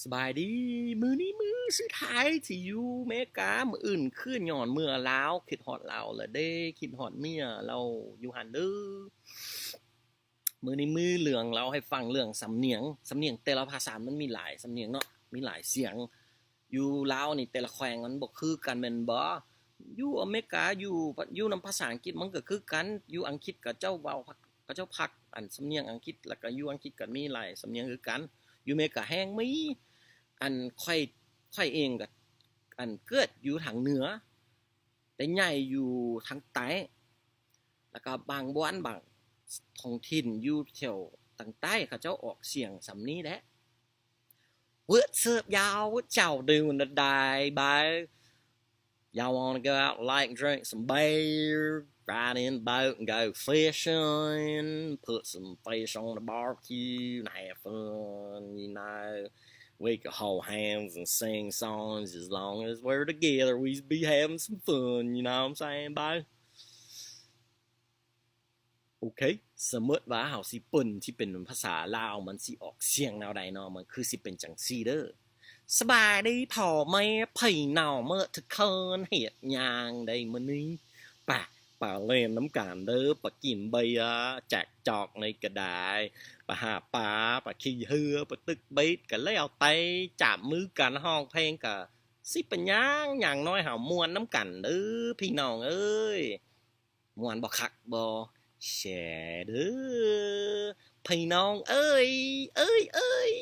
ສະບາຍດີ ມື້ນີ້ມື້ສຸດທ້າຍທີ່ຢູ່ເມກາ ມື້ອື່ນຄືນຍ້ອນເມືອລາວ ຄິດຮອດລາວລະເດ້ ຄິດຮອດເມຍລາວຢູ່ຫັ້ນເດີ. ມື້ນີ້ມີເລື່ອງເລົ່າໃຫ້ຟັງເລື່ອງສຳນຽງ ສຳນຽງແຕ່ລະພາສາມັນມີຫຼາຍສຳນຽງເນາະ ມີຫຼາຍສຽງ. ຢູ່ລາວນີ້ແຕ່ລະແຂວງມັນບໍ່ຄືກັນແມ່ນບໍ່? ຢູ່ອາເມລິກາ ຢູ່ ຢູ່ນຳພາສາອັງກິດມັນກໍຄືກັນ ຢູ່ອັງກິດເຂົາເຈົ້າເວົ້າ ເຂົາເຈົ້າພັກອັນສຳນຽງອັງກິດ ແລ້ວກໍຢູ່ອັງກິດກໍມີຫຼາຍສຳນຽງຄືກັນ ຢູ່ເມກາແຮ່ງມີ ອັນຂ້ອຍ ຂ້ອຍເອງກໍອັນເກີດຢູ່ທາງເໜືອ ແຕ່ໃຫຍ່ຢູ່ທາງໃຕ້ ແລ້ວກໍບາງບ່ອນບາງທ້ອງຖິ່ນຢູ່ແຖວທາງໃຕ້ ເຂົາເຈົ້າອອກສຽງສ່ຳນີ້ແຫຼະ. What's up, y'all? What y'all doing today, bro? Y'all wanna go out, like, drink some beer, ride in the boat and go fishing, put some fish on the barbecue and have fun, you know? We could hold hands and sing songs. As long as we're together, we be having some fun, you know what I'm saying, bro? ໂອເຄ ສົມມຸດວ່າເຮົາຊິປິ່ນ ຊິເປັນພາສາລາວ ມັນຊິອອກສຽງແນວໃດເນາະ? ມັນຄືຊິເປັນຈັ່ງຊີ້ເດີ. ສະບາຍດີພໍ່ແມ່ພີ່ນ້ອງເໝິດທຸກຄົນ ເຮັດຫຍັງໄດ້ມື້ນີ້? ປະ ປະຫຼິ້ນນຳກັນເດີ ປະກິນເບຍ ແຈກຈອກໃນກະດາຍ ປະຫາປາ ປະຂີ່ເຮືອ ປະຕຶກເບັດ ກະແລ້ວແຕ່ ຈັບມືກັນຮ້ອງເພງ ກະຊິເປັນຫຍັງ ຢ່າງໜ້ອຍເຮົາມ່ວນນຳກັນເດີ ພີ່ນ້ອງເອີຍ. ມ່ວນບໍ່ ຄັກບໍ່ ແຊເດີ ພີ່ນ້ອງເອີຍ ເອີຍ ເອີຍ.